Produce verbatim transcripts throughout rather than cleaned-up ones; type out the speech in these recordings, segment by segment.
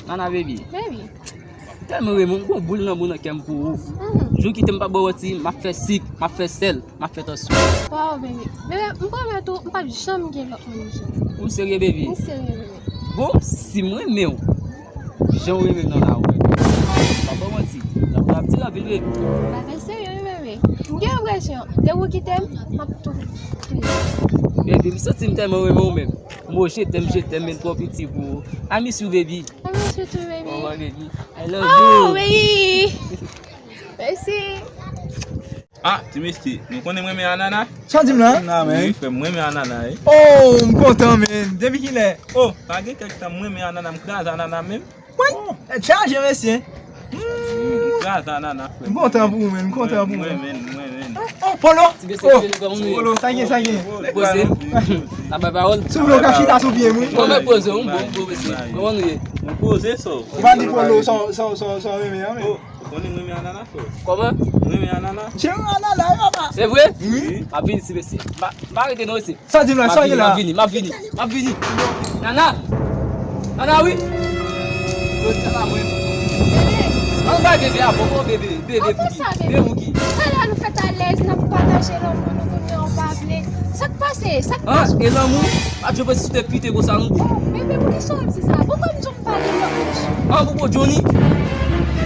Nana baby. Baby. M tèlman renmen w, m gon boul lanmou nan kè m pou ou. Mhm. Jou kite m pa ba w manti, m ap fè sik, m ap fè sèl, m ap fè tansyon. Waw, baby. Baby, m pwomèt ou, m p ap janm gen lòt moun, Jean. Ou serye, baby? M serye, baby. Bon, si m renmen w, jan w renmen m nan la, ou renmen m. Pa ba w manti, lanmou la ap dire anpil, baby. Bagay serye, wi, baby. M gen enpresyon, depi w kite m, m ap tou touye. Baby, m santi m tèlman renmen w menm. Mo je t'aime, je t'aime, men twò piti pou ou. I miss you, baby. I miss you too, baby. Oh, my baby. I love you. Oh, baby. Mèsi. Ah, ti mesye, nou konnen m renmen anana? Sa w di m la? Wi, frè m, m renmen anana, wi. Oh, m kontan, men. Depi kilè? Oh, pa gen kèk tan m renmen anana, m kraze anana menm. Mwen, chaje, mesye. M kraze anana, frè m. M kontan pou ou, men, m kontan pou ou. Mwen menm, mwen menm. Oh, oh, Polo. Ti mesye, oh, Polo, sa gen, sa gen. Poze. N ap bay pawòl. Sou vle w ka chita sou pye m, wi. Mwen mèt poze, m bon, m bon, mesye. Kòman nou ye? Mwen poze, sa. Ou pa di Polo, sa, sa, sa, sa, renmen an, men. Ou konnen mwen renmen anana, frè. Kòman? Mwen renmen anana. Mwen renmen anana, wi, papa. Se vre? Wi. M ap vini, ti mesye. M pa, m pa rete non, mesye. Sa di m la, sa gen la? M ap vini, m ap vini, m ap vini. Nana! Nana, wi! Yo, sa la, mwen. Bebe! An ba bebe a, bon, bon, bebe, bebe, Pouki, bebe, Pouki. Talè a nou fèt alèz, n ap pataje lanmou nou, kounye a ou pa vle. Sa k pase? Sa k pase? Ah, e lanmou? Pa t jwe piti sou te pite konsa, non. Oh, bebe, poukisa w ap di sa? Poukisa m di w m pa gen lòt moun? Ah, popo Johnny.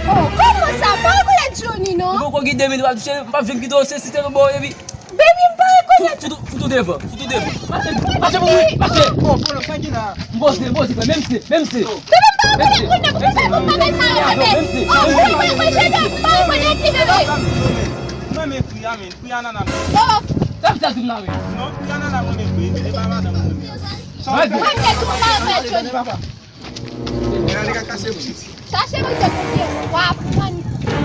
Oh, kòman sa? M pa rekonèt Johnny, non. Ou poko gen de minit w ap di, cheri, m p ap vin kite w, se si te nan bò, epi Baby, m pa rekonèt. Fout, fout, fout ou devan, fout ou devan. Mache, mache pou mwen, mache. Bon, bon, sa ki la? M poze, m poze, frè, menm se, menm se. Bebe, m pa rekonèt moun nan, poukisa fè m bagay sa yo, bebe? Oh, wi, wi, wi, jede, m pa rekonèt li, bebe. Mwen, men, fri a, men, fri anana, men. Oh. Sa, sa, di m la, wi. Non, fri anana, mwen, men, fri, e pa madanm mwen, men. Mwen, men, tou, m pa rekonèt Johnny. Chache mwen te kote w ap pran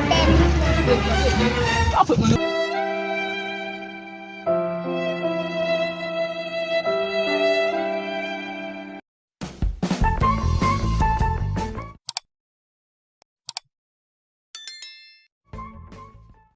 bèm. Pa fè mwen.